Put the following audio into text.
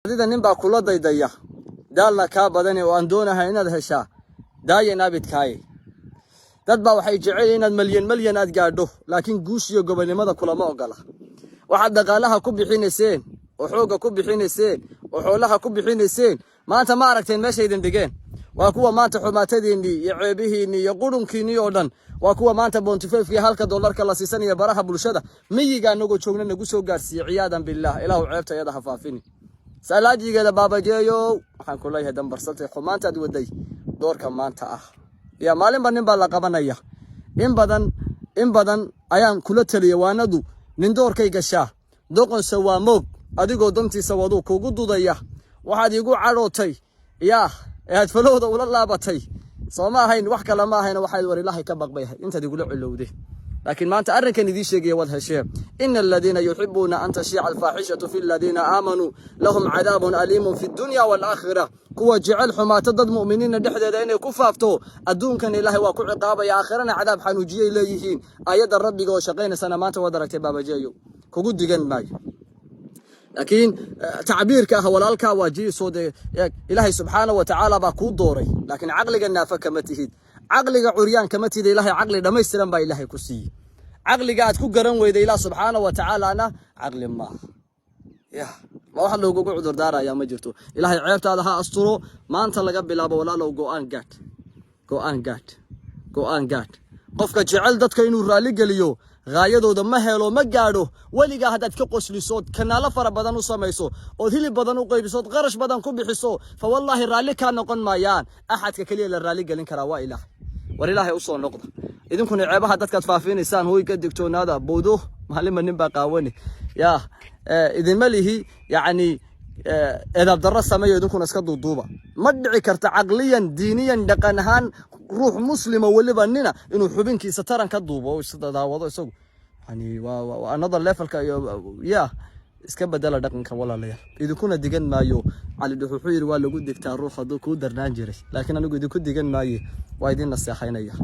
Adida nin baa kula daydaya, daalna kaa badane oo aan doonahay inaad heshaa daayan abidkaaye. Dad baa waxay jecel inaad malyan malyan aad gaadho, laakiin guush iyo gobonimada kulama ogola. Waxaad dhaqaalaha ku bixinayseen oo xoogga ku bixinayseen oo xoolaha ku bixinayseen, maanta ma aragteen meesha idin dhigeen? Waa kuwa maanta xumaatadiinnii iyo ceebihiinnii iyo qurunkiinnii oo dhan. Waa kuwa maanta 0.5-kii halka dollarka la siisanaya baraha bulshada miyiga anagoo joogna nagu soo gaarsiiyey. Ciyaadan billaah, Ilaahu ceebta iyada ha faafini. Salaajigeeda baabajeeyo, waxaan ku leeyahay dambarsantay xumaantaad waday doorka maanta ah. Ya maalinba nin baa la qabanaya. In badan, in badan ayaan kula taliyay waanadu nin doorkay gashaa, doqonse waa moog adigoo dantiisa waduu kugu dudaya. Waxaad iigu cadhootay yaa ee aad falowda ula laabatay soo ma ahayn? Wax kale ma ahayn, waxaad war Ilaahay ka baqbayhay intaad igula colowday. Laakiin maanta arrinkan idiin sheegaya waad hesheen. إن الذين يحبون أن تشيع الفاحشة في الذين آمنوا لهم عذاب أليم في الدنيا والآخرة. Kuwa jecel xumaato dad mu'miniina dhexdeeda inay ku faafto, adduunkan Ilaahay waa ku ciqaabaya, aakhirana cadaab xanuujiyay leeyihiin. Aayadda Rabbiga oo shaqaynaysana maanta waad aragtay. Baabajeeyo, kugu digan maayo, laakiin tacbiirka ah walaalkaa waa jiisoo dee Ilaahay subxaana wa tacaala baa kuu dooray, laakiin caqliga naafa kama tihid, caqliga curyaan kama tihid. Ilaahay caqli dhammaystiran baa Ilaahay ku siiyey. Caqliga aad ku garan weyday Ilaah subxaana wa tacaalana caqli maaha. Ya ma wax loogugu cudur daarayaa ma jirto. Ilaahay ceebtaada ha asturo. Maanta laga bilaabo, walaalow, go'aan gaadh, go'aan gaadh, go'aan gaadh. Qofka jecel dadka inuu raalli geliyo haayadooda ma helo, ma gaadho weligaa. Haddaad ka qosliso ood kanaalo fara badan u samayso ood hilib badan u qaybiso ood qarash badan ku bixiso, fa wallaahi raalli kaa noqon maayaan. Axadka keliya la raalli gelin karaa waa Ilaahay. War Ilaahay usoo noqda. Idinkuna ceebaha dadkaad faafinaysaan hooy ka digtoonaada. Bowdo maalinba nin baa qaawani. Ya idinma lihi yacni eedaab darro sameeyo, idinkuna iska duuduuba. Ma dhici karta caqliyan, diiniyan, dhaqan ahaan ruux Muslima, weliba nina, inuu xubinkiisa taran ka duubo oo isa daawado isagu. Yani waa another levelka iyo ya iska bedela dhaqanka, walaalayaal. Idinkuna digan maayo. Cali Dhux wuxuu yidhi: "Waa lagu digtaa ruux hadduu kuu darnaan jiray." Laakiin anigu idinku digan maaye, waa idin naseexaynaya.